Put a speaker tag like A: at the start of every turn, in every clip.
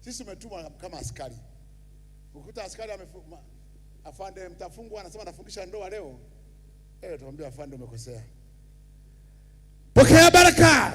A: Sisi tumetumwa kama askari. Ukuta askari afande mtafungwa anasema nafungisha ndoa leo. Eh, tuambia afande umekosea. Pokea baraka.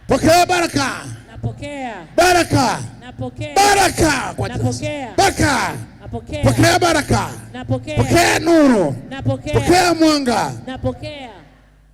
A: Pokea baraka.
B: Napokea.
A: Baraka.
B: Napokea.
A: Baraka kwa jina.
B: Napokea.
A: Baraka.
B: Napokea.
A: Pokea baraka.
B: Napokea.
A: Pokea nuru.
B: Napokea.
A: Pokea mwanga.
B: Napokea.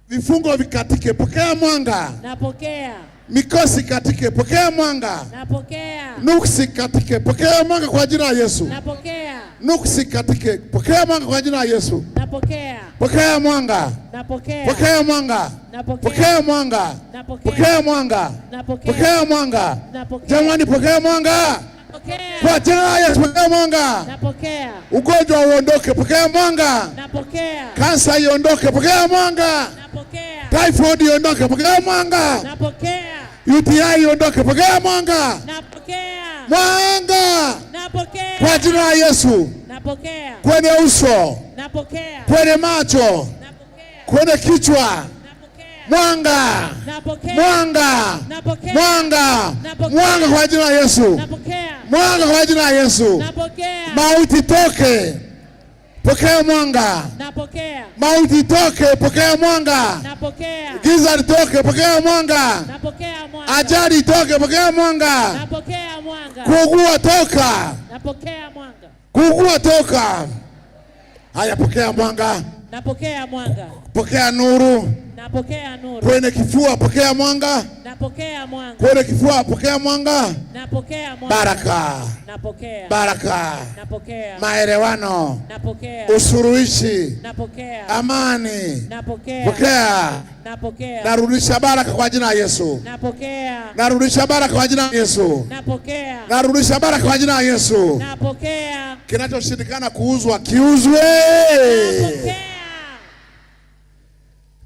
A: Vifungo vikatike. Pokea mwanga.
B: Napokea.
A: Mikosi katike. Pokea mwanga.
B: Napokea.
A: Nuksi katike. Pokea mwanga kwa jina la Yesu.
B: Napokea.
A: Nuksi katike. Pokea mwanga kwa jina la Yesu.
B: Napokea.
A: Pokea mwanga.
B: Napokea.
A: Pokea mwanga.
B: Napokea.
A: Pokea mwanga.
B: Napokea.
A: Pokea mwanga.
B: Napokea.
A: Pokea mwanga.
B: Napokea.
A: Jamani, pokea mwanga.
B: Napokea.
A: Kwa jina la Yesu, pokea mwanga.
B: Napokea.
A: Ugonjwa uondoke, pokea mwanga.
B: Napokea.
A: Kansa iondoke, pokea mwanga.
B: Napokea.
A: Typhoid iondoke, pokea mwanga.
B: Napokea.
A: UTI iondoke, pokea mwanga.
B: Napokea.
A: Mwanga
B: Napokea.
A: kwa jina la Yesu,
B: Napokea.
A: kwenye uso,
B: Napokea.
A: kwenye macho,
B: Napokea.
A: kwenye kichwa,
B: Napokea.
A: mwanga,
B: Napokea.
A: mwanga,
B: Napokea.
A: mwanga,
B: Napokea.
A: mwanga kwa jina la Yesu,
B: Napokea.
A: mwanga kwa jina la Yesu.
B: Napokea.
A: Mauti toke, pokea mwanga.
B: Napokea.
A: Mauti toke, pokea mwanga.
B: Napokea.
A: Giza litoke, pokea mwanga.
B: Napokea mwanga.
A: Ajali itoke, pokea mwanga.
B: Napokea mwanga.
A: Kuugua toka,
B: Napokea mwanga.
A: kuugua toka. Haya, pokea mwanga,
B: Napokea mwanga.
A: pokea nuru
B: Napokea nuru.
A: kwenye kifua, pokea mwanga
B: Napokea mwanga.
A: kwenye kifua, pokea mwanga.
B: Napokea mwanga.
A: Baraka,
B: Napokea.
A: baraka,
B: Napokea.
A: maelewano,
B: Napokea.
A: usuluhishi,
B: Napokea.
A: amani.
B: Napokea.
A: Pokea.
B: Napokea.
A: Narudisha baraka kwa jina la Yesu.
B: Napokea.
A: Narudisha baraka kwa jina la Yesu.
B: Napokea.
A: Narudisha baraka kwa jina la Yesu.
B: Napokea.
A: Kinachoshindikana kuuzwa kiuzwe.
B: Napokea.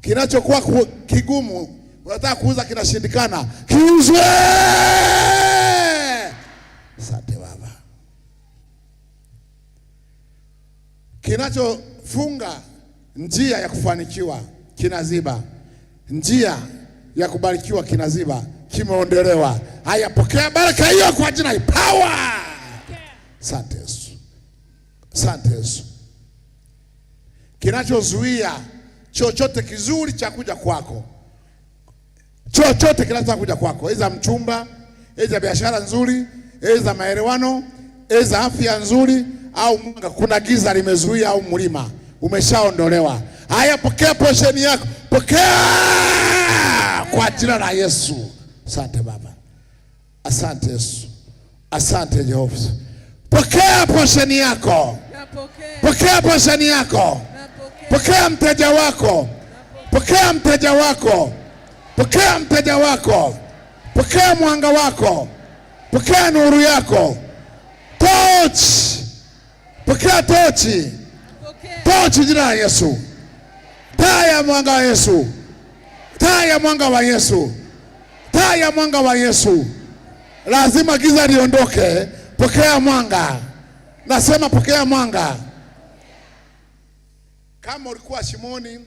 A: Kinachokuwa kigumu unataka kuuza kinashindikana, kiuzwe. Asante Baba. Kinachofunga njia ya kufanikiwa kinaziba, njia ya kubarikiwa kinaziba, kimeondolewa. Haya, pokea baraka hiyo kwa jina la power. Asante Yesu, asante Yesu. Kinachozuia chochote kizuri cha kuja kwako, chochote kinachotaka kuja kwako, aidha mchumba, aidha biashara nzuri, aidha maelewano, aidha afya nzuri au mwanga, kuna giza limezuia au mlima umeshaondolewa. Haya, pokea portion yako, pokea kwa jina la Yesu. Asante Baba, asante Yesu, asante Jehova. Pokea portion yako,
C: Napokea.
A: pokea portion yako.
C: Napokea.
A: Pokea mteja wako, pokea mteja wako, pokea mteja wako, pokea mwanga wako, pokea nuru yako. Tochi, pokea tochi,
C: Napokea.
A: tochi, jina la Yesu, taa ya mwanga wa Yesu, taa ya mwanga wa Yesu, taa ya mwanga wa Yesu. Lazima giza liondoke. Pokea mwanga, nasema pokea mwanga. Kama ulikuwa shimoni,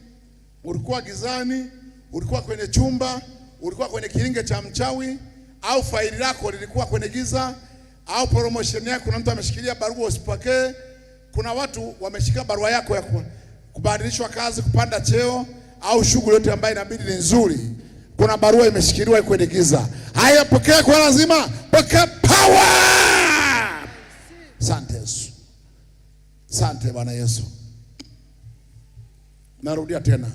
A: ulikuwa gizani, ulikuwa kwenye chumba, ulikuwa kwenye kilinge cha mchawi, au faili lako lilikuwa kwenye giza, au promotion yako, kuna mtu ameshikilia barua usipokee. Kuna watu wameshika barua yako ya kubadilishwa kazi, kupanda cheo, au shughuli yote ambayo inabidi ni nzuri. Kuna barua imeshikiliwa kwenye giza. Haya, pokea kwa lazima, pokea power. Asante Yesu, asante Bwana Yesu. Narudia tena,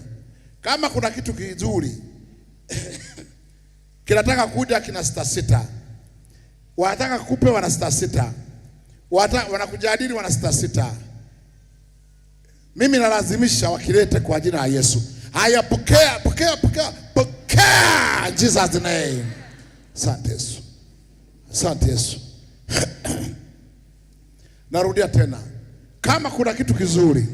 A: kama kuna kitu kizuri kinataka kuja, kina sita sita, wanataka kupe, wana sita sita, wanakujadili, wana sita sita. Mimi nalazimisha wakilete kwa jina la Yesu. Haya, pokea, pokea, pokea, pokea in Jesus name. Asante Yesu, asante Yesu. Narudia tena, kama kuna kitu kizuri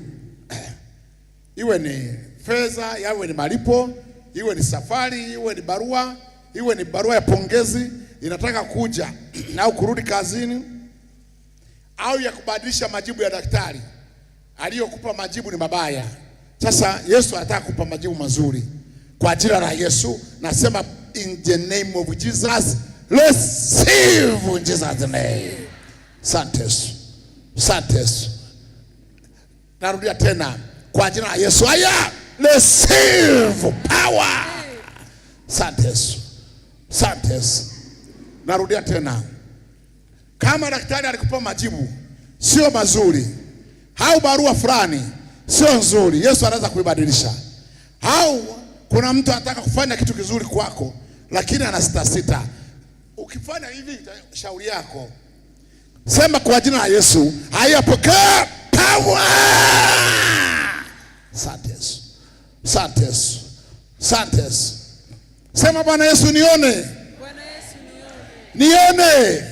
A: iwe ni fedha, yawe ni malipo, iwe ni safari, iwe ni barua, iwe ni barua ya pongezi inataka kuja au kurudi kazini, au ya kubadilisha majibu ya daktari aliyokupa majibu ni mabaya. Sasa Yesu anataka kupa majibu mazuri. Kwa jina la Yesu nasema, in the name of Jesus, receive Receive in Jesus name. Asante Yesu. Asante Yesu. Narudia tena kwa jina la Yesu. Haya, receive power. Asante Yesu. Asante Yesu. Narudia tena, kama daktari alikupa majibu sio mazuri au barua fulani sio nzuri, Yesu anaweza kuibadilisha. Au kuna mtu anataka kufanya kitu kizuri kwako, lakini ana sita sita. Ukifanya hivi, shauri yako, sema kwa jina la Yesu, haya, pokea power. Asante Yesu. Asante Yesu. Asante Yesu. Sema Bwana Yesu, nione,
B: Bwana Yesu nione,
A: nione,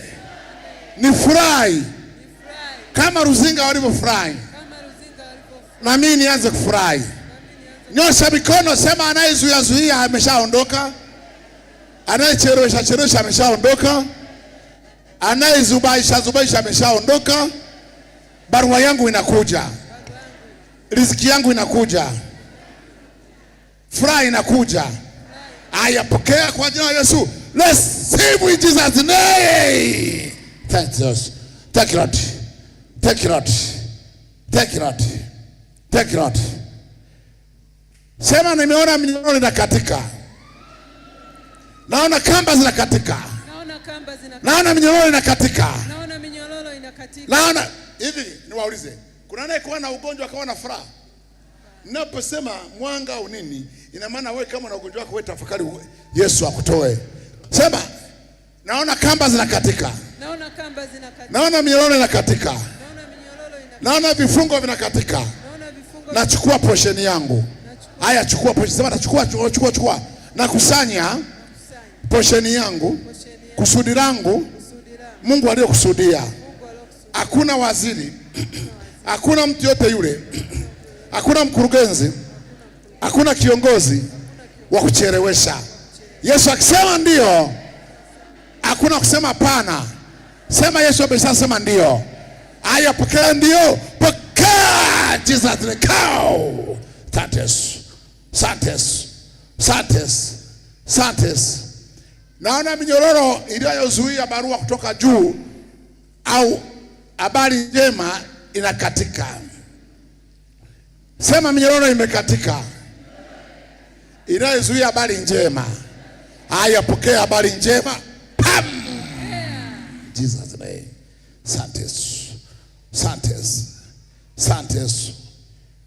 A: nifurahi
B: nifurahi
A: kama Ruzinga walivyofurahi,
B: kama Ruzinga walivyofurahi,
A: na mimi nianze kufurahi.
B: na mimi nianze.
A: Nyosha mikono, sema anayezuia zuia ameshaondoka, anayechelewesha chelewesha ameshaondoka, anayezubaisha zubaisha ameshaondoka. Barua yangu inakuja, riziki yangu inakuja, furaha inakuja. Aya, pokea kwa jina la Yesu. Receive in Jesus name. Thank you, Jesus. Thank you, Lord. Thank you, Lord. Thank you, Lord. Thank you, Lord. Sema nimeona minyororo inakatika. Naona kamba zinakatika.
B: Naona kamba zinakatika,
A: Naona minyororo inakatika.
B: naona minyororo inakatika.
A: Naona hivi, niwaulize, kuna anayekuwa na ugonjwa akawa na furaha? Naposema mwanga au nini, ina maana wewe kama una ugonjwa wako, wewe tafakari, Yesu akutoe. Sema naona kamba zinakatika,
B: Naona kamba zinakatika,
A: naona minyororo inakatika,
B: naona minyororo inakatika,
A: naona vifungo vinakatika.
B: naona vifungo.
A: Nachukua posheni yangu.
B: Nachukua.
A: Haya, chukua posheni. Sema nachukua, chukua, chukua, chukua. Nakusanya
B: Nakusanya
A: posheni yangu,
B: posheni yangu,
A: kusudi langu
B: kusudi langu,
A: Mungu aliyokusudia.
B: Mungu aliyokusudia.
A: Hakuna waziri, hakuna mtu yote yule, hakuna mkurugenzi, hakuna kiongozi wa kuchelewesha. Yesu akisema ndio, hakuna kusema hapana. Sema Yesu ameshasema ndio. Haya, pokea ndio, pokea Jesus the cow. Asante Yesu, asante Yesu, asante Yesu, asante Yesu. Naona minyororo iliyozuia barua kutoka juu au habari njema inakatika. Sema minyororo imekatika inayozuia habari njema. Haya, pokea habari njema. Pam! Jesus name. Asante Yesu. Asante Yesu. Asante Yesu.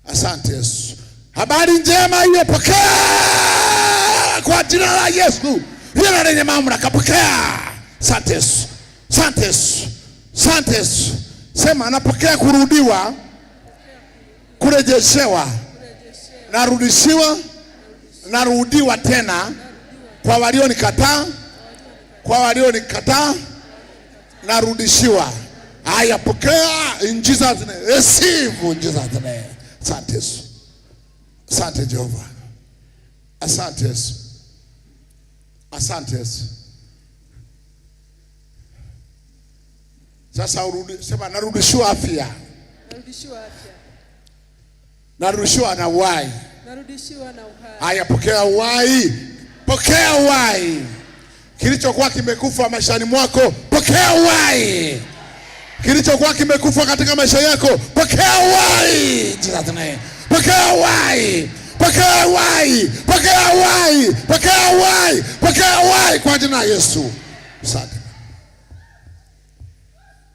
A: Asante Yesu. Habari njema hiyo pokea kwa jina la Yesu. Jina lenye mamlaka pokea. Asante Yesu. Asante Yesu. Asante Yesu. Sema napokea kurudiwa, kurejeshewa, narudishiwa, narudiwa tena kwa walionikataa, kwa walionikataa narudishiwa. Haya, pokea in Jesus name. Receive in Jesus name. Asante Yesu. Asante Jehova. Asante Yesu. Asante Yesu. Sasa urudi, sema narudishiwa afya,
B: Narudishiwa afya,
A: narudishiwa na uhai.
B: narudishiwa na uhai.
A: Haya, pokea uhai, pokea uhai. Kilichokuwa kimekufa maishani mwako, pokea uhai. Kilichokuwa kimekufa katika maisha yako, pokea uhai. Jesus name. Pokea uhai, pokea uhai, pokea uhai, pokea uhai, pokea uhai kwa jina la Yesu. Asante.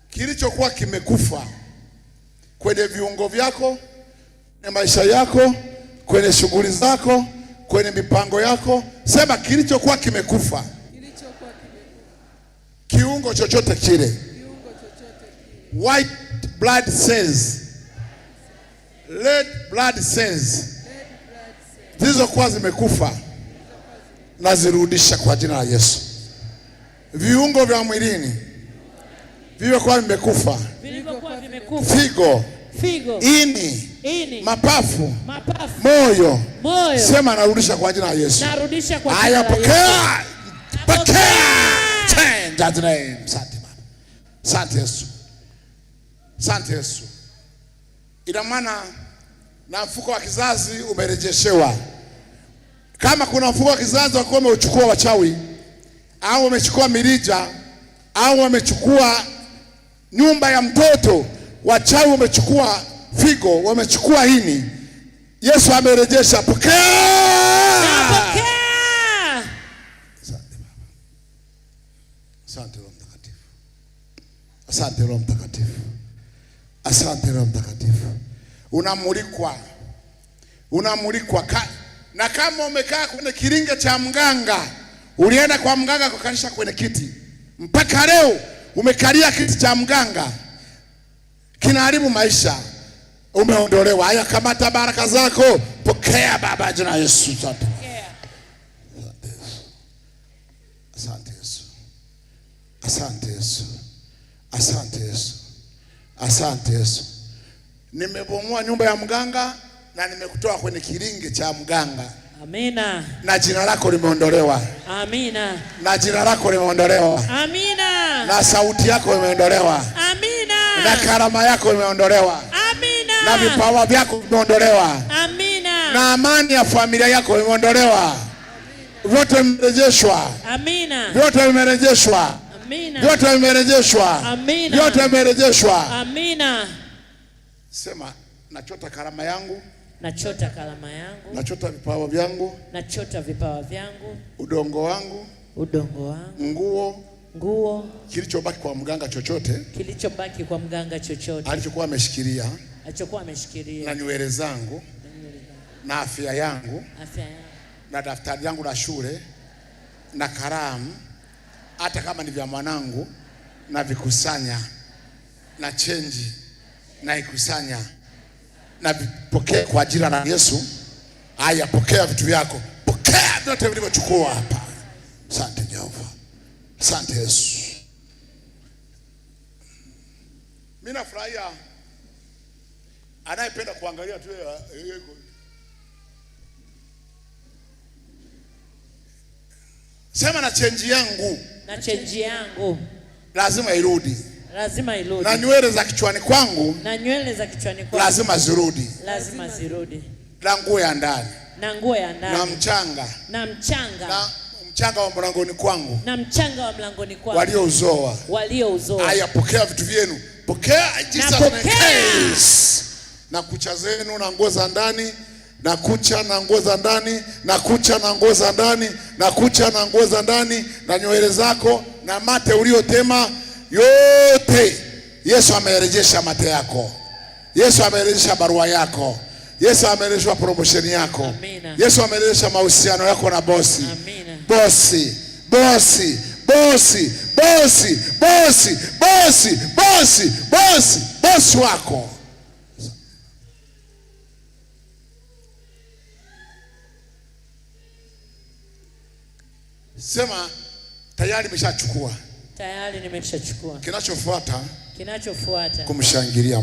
A: Kilichokuwa kimekufa kwenye viungo vyako, kwenye maisha yako, kwenye shughuli zako, kwenye mipango yako, sema kilichokuwa kimekufa,
B: Kilichokuwa kimekufa,
A: kiungo chochote kile,
B: kiungo chochote kile,
A: white blood cells, red blood cells
B: red blood cells
A: zilizokuwa zimekufa nazirudisha kwa jina la Yesu. Viungo vya mwilini vilivyokuwa vimekufa,
B: vilivyokuwa vimekufa,
A: figo,
B: figo,
A: ini,
B: ini,
A: mapafu,
B: mapafu,
A: moyo,
B: moyo,
A: sema narudisha kwa jina la Yesu.
B: narudisha kwa
A: Haya,
B: jina la Yesu.
A: pokea, pokea. Change that name. Asante Baba, asante Yesu, asante Yesu. Ina maana na mfuko wa kizazi umerejeshewa. Kama kuna mfuko wa kizazi wakuwa umeuchukua wachawi au umechukua mirija au wamechukua nyumba ya mtoto, wachawi wamechukua figo, wamechukua ini. Yesu amerejesha. Pokea!
C: Napokea.
A: Asante Baba. Asante Roho Mtakatifu. Asante Roho Mtakatifu. Asante Roho Mtakatifu. Unamulikwa, unamulikwa. Na kama umekaa kwenye kiringe cha mganga, ulienda kwa mganga kukalisha kwenye kiti, mpaka leo umekalia kiti cha mganga, kinaharibu maisha, umeondolewa. Haya, kamata baraka zako, pokea Baba, jina la Yesu. Asante.
C: Pokea.
A: Asante Yesu. Asante Yesu. Asante Yesu. Asante Yesu. Nimebomoa nyumba ya mganga na nimekutoa kwenye kiringe cha mganga
C: Amina.
A: na jina lako limeondolewa,
C: Amina.
A: na jina lako limeondolewa,
C: Amina.
A: na sauti yako imeondolewa,
C: Amina.
A: na karama yako imeondolewa,
C: Amina.
A: na vipawa vyako vimeondolewa,
C: Amina.
A: na amani ya familia yako imeondolewa. Vyote vimerejeshwa,
C: Amina.
A: vyote vimerejeshwa,
C: Amina.
A: vyote vimerejeshwa,
C: Amina.
A: vyote vimerejeshwa.
C: Amina.
A: Sema, nachota karama yangu,
C: Nachota kalama yangu,
A: nachota vipawa vyangu,
C: nachota vipawa vyangu,
A: udongo wangu,
C: udongo wangu,
A: nguo,
C: nguo,
A: kilichobaki kwa mganga chochote
C: kilichobaki kwa mganga chochote
A: alichokuwa ameshikilia,
C: alichokuwa ameshikilia,
A: na nywele zangu na afya yangu
C: afya yangu,
A: na daftari langu la shule na kalamu, hata kama ni vya mwanangu, na vikusanya na chenji na ikusanya na vipokea kwa jina la Yesu. Haya, pokea vitu vyako, pokea vyote vilivyochukua hapa. Asante Jehova, asante Yesu. Mimi nafurahia anayependa kuangalia tu sema na chenji yangu
C: na chenji yangu
A: lazima irudi,
C: lazima irudi,
A: na nywele za kichwani kwangu
C: na nywele za kichwani kwangu
A: lazima zirudi,
C: lazima zirudi,
A: na nguo ya ndani
C: na nguo ya
A: na
C: ndani
A: mchanga
C: na mchanga
A: na mchanga wa mlangoni kwangu
C: na mchanga wa mlangoni kwangu
A: waliouzoa.
C: waliouzoa.
A: Haya, pokea vitu vyenu, pokea Jesus
C: Napokea.
A: name. Na kucha zenu na nguo za ndani na kucha na nguo za ndani na kucha na nguo za ndani na kucha na nguo za ndani na nywele zako na mate uliotema yote, Yesu amerejesha mate yako. Yesu amerejesha barua yako. Yesu amerejesha promotion yako.
C: Amina.
A: Yesu amerejesha mahusiano yako na bosi.
C: Amina.
A: Bosi, bosi, bosi, bosi, bosi, bosi, bosi, bosi, bosi wako. Sema tayari nimeshachukua.
C: Tayari nimeshachukua.
A: Kinachofuata
C: Kinachofuata
A: kumshangilia.